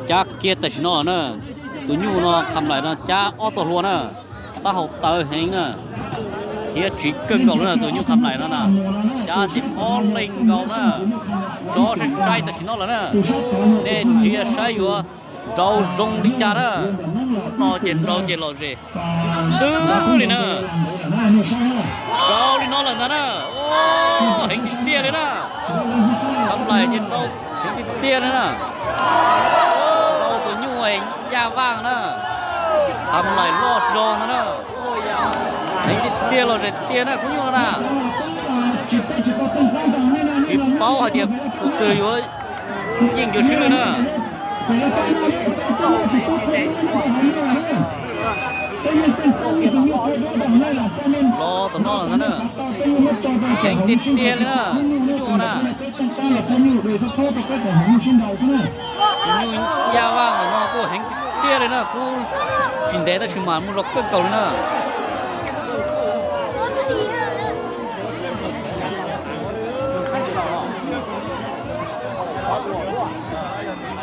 Cab kiag tam sim no lawm na. Tus nyuj no Kham Lais no cab ob txoj hlua na, taub hau tawv heev na, thiab tsiv kawg nkaus na. Tus nyuj Kham Lais no na, cab ces mob leej nkaus na. Rov saib saib tam sim no lawm na, nej ntsia saib yuav nrau zoo li cas na. Hnub no ces nrau ces lom zem xwb li na. Nrau li no lawm ntag na. Heev tiag tiag li na. Kham Lais ces nrau heev tiag tiag li na. Nrau tus nyuj Yaj Vaj na. Kham Lais loj zog ntag na. Heev tiag tiag, lom zem tiag na khub nyuj no na. Tsis paub hais tias tus twg yuav yeej yuav swb li na. Los tom no ntag na. Heev tiag tiag li na, nyuj na. Nyuj Yaj Vaj no kuj heev tiag tiag li na, kuj tsis ntev tab sis mas muaj zog kawg nkaus li na.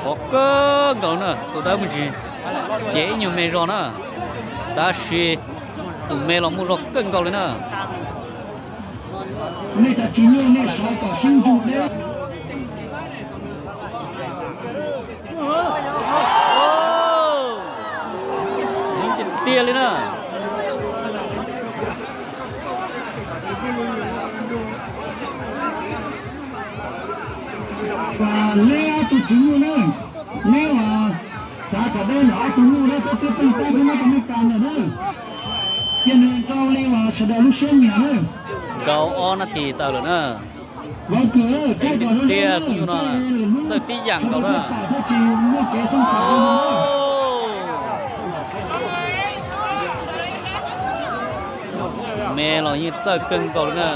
Qhov kawg nkaus na, tus dawb me ntsis ces ib nyuag me zog na, tab sis tus me los muaj zog kawg nkaus li na. Nej cov tswv nyuj nej sawv kom sib nrug deb. Heev tiag tiag li na. Neb ob tug tswv nyuj na, neb txav kom deb ntawm ob tug nyuj na, peb twb pheej tab peb neb cov nyuj tas ntawm na. Cia nws nrau li uas sawv daws lub siab nyiam na. Nrau ob nab thi tawm lawm na. Heev tiag tiag, tus nyuj no txawj tib yam nkaus na. Me los yeej txawj kawg nkaus li na.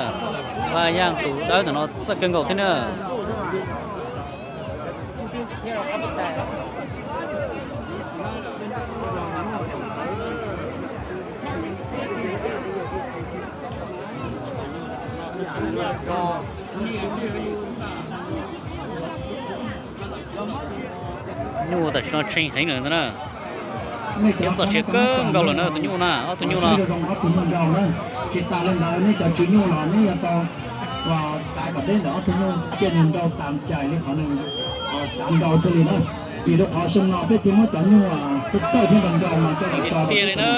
Vaj Yaj tus dawb ntawm no txawj kawg nkaus thiab na. Nyuj tam sim no tshee heev lawm ntag na. Yeej txoj sia kawg nkaus lawm na tus nyuj na, ob tug nyuj no. Tsis tas li ntawd nej cov tswv nyuj los neb yuav tau txav kom deb ntawm ob tug nyuj, cia nws nrau tas cais li qhov nws xav nrau thiaj li na. Vim rau qhov xyoo no peb thiaj muab cov nyuj txawj txawj thiab nrau nrau no coj los tso tiag li na.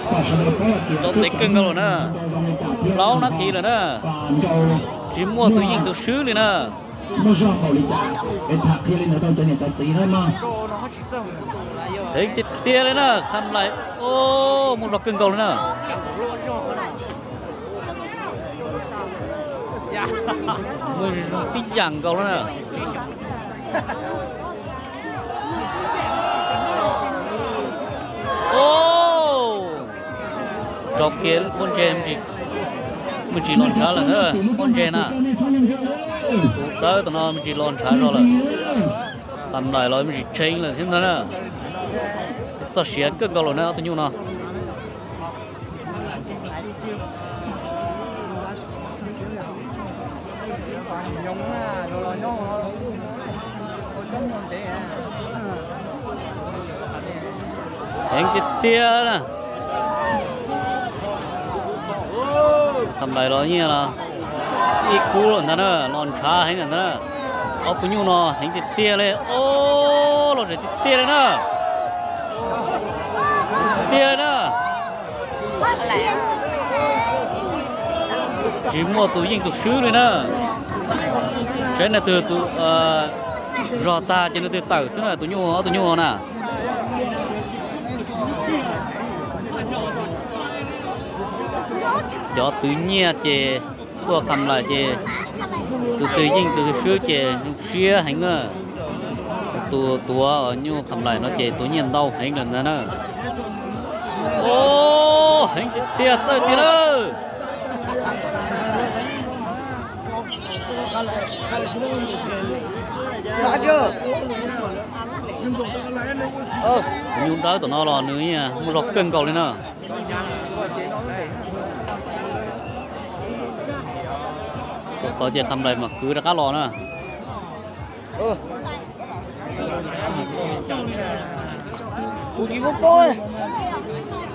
Kom sawv daws paub hais tias nrau ntev kawg nkaus lawm na. Plaub nab thi lawm na. Tsis muaj tus yeej tus swb li na. Muaj zog npaum li cas es tham qhia li ntawd rau cov niam cov txiv na mog. Heev tiag tiag li na, Kham Lais, muaj zog kawg nkaus li na. Muaj zog tib yam nkaus li na. Rau kiag lub pob ntseg, me ntsis los ntshav lawm na, pob ntseg na. Tus dawb tom no me ntsis los ntshav zog lawm. Kham Lais los me ntsis tshee lawm thiab ntag na. Txoj sia kawg nkaus lawm na ob tug nyuj no. Heev tiag tiag na. Kham Lais los nyiaj los ib kub lawm ntag na, los ntshav heev lawm ntag na. Ob tug nyuj no heev tiag tiag li, o, los zem tiag tiag li na. Tiag li na. Tsis muaj tus yeej tus swb li na. Saib nws twg tus zog tag ces nws twg tawm xwb na, tus nyuj, ob tug nyuj na. Cov twv nyiaj ces tuaj Kham Lais ces tus twg yeej tus twg swb ces zoo siab heev na. Tus tuav nyuj Kham Lais no ces tuav nyiaj ntau heev lawm ntag na. O, heev tiag tiag, txawj tiag lawm. Tus nyuj dawb tom no los nws muaj zog kawg nkaus li na. Thaum tod ces Kham Lais mam kwv rov qab los na.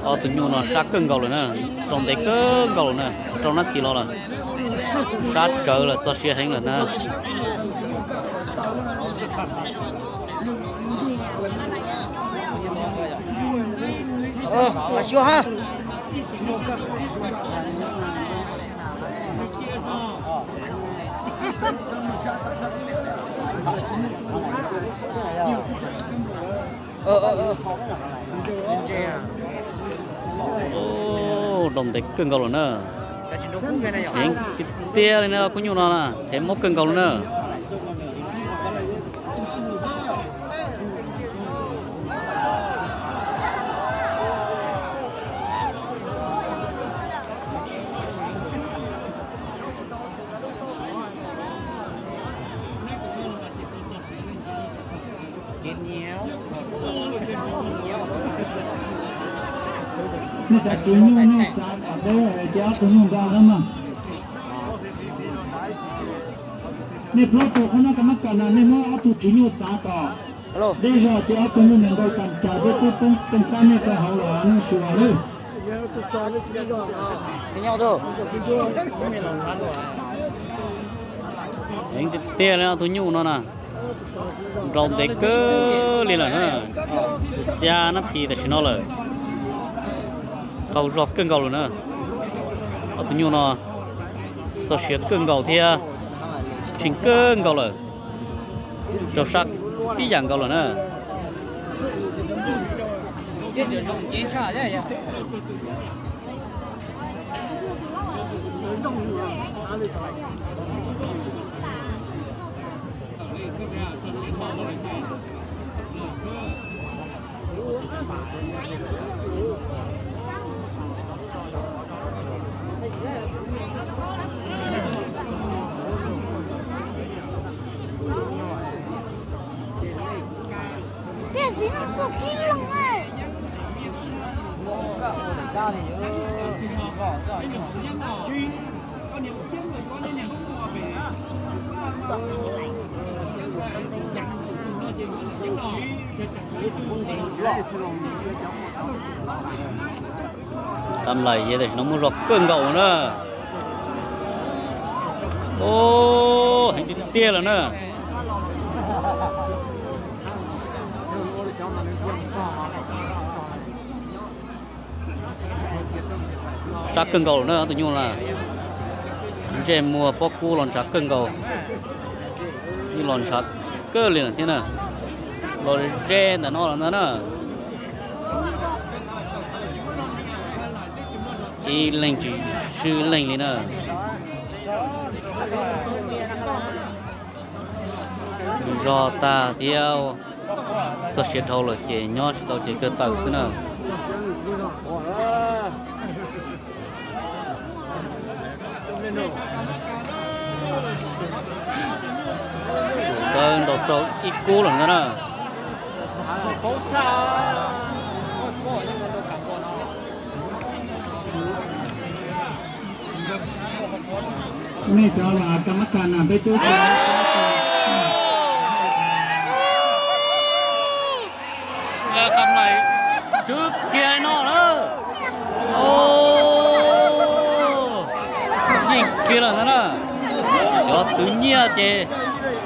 Ob tug nyuj no sab kawg nkaus lawm na, rau ntev kawg nkaus lawm na, rau nab this los lawm. Sab tsawv lawm, txog siav heev lawm na. Rau ntev kawg nkaus lawm na. Heev tiag tiag li na, khub nyuj no na, heev mob kawg nkaus lawm na. Nej cov tswv nyuj nej txav kom deb ces ob tug nyuj nrau na mog. Nej plaub tug qhov no ka mab kas na, nej muab ob tug tswv nyuj txav kom deb zog ces ob tug nyuj nrau tas tsam peb twb teeb qab nej rau hauv los nej su lawm. Heev tiag tiag li ob tug nyuj no na. Nrau ntev kawg li lawm na. Xya nab this tam sim no lawm. Qaug zog kawg nkaus lawm na. Ob tug nyuj no txog siav kawg nkaus thiab tshee kawg nkaus lawm. Raug sab tib yam nkaus lawm na. Tab lais yog tam sim no muaj zog kawg nkaus na. Heev tiag tiag lawm na. Sab kawg nkaus lawm na ob tug nyuj na. Ntsej muag pob kub los ntshav kawg nkaus. Yeej los ntshav kawg li lawm thiab na. Los ze ntawm no los ntag na. Ib leeg tsis swb leeg li na. Zog tag thiab, txog siav dhau lawm ces nyob tsis tau ces kawg tawm xwb na. Tus ntawd ntaus rau ib kub lawm ntag na. Nej cov los ka mab kas na peb twb Qab mais swb kiag no na. Yeej kiag lawm ntag na. Cov twv nyiaj ces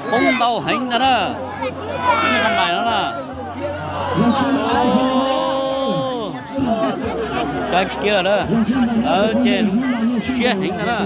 poob ntau heev ntag na. Qab mais no na. Kawg kiag lawm na. Ces siab heev ntag na.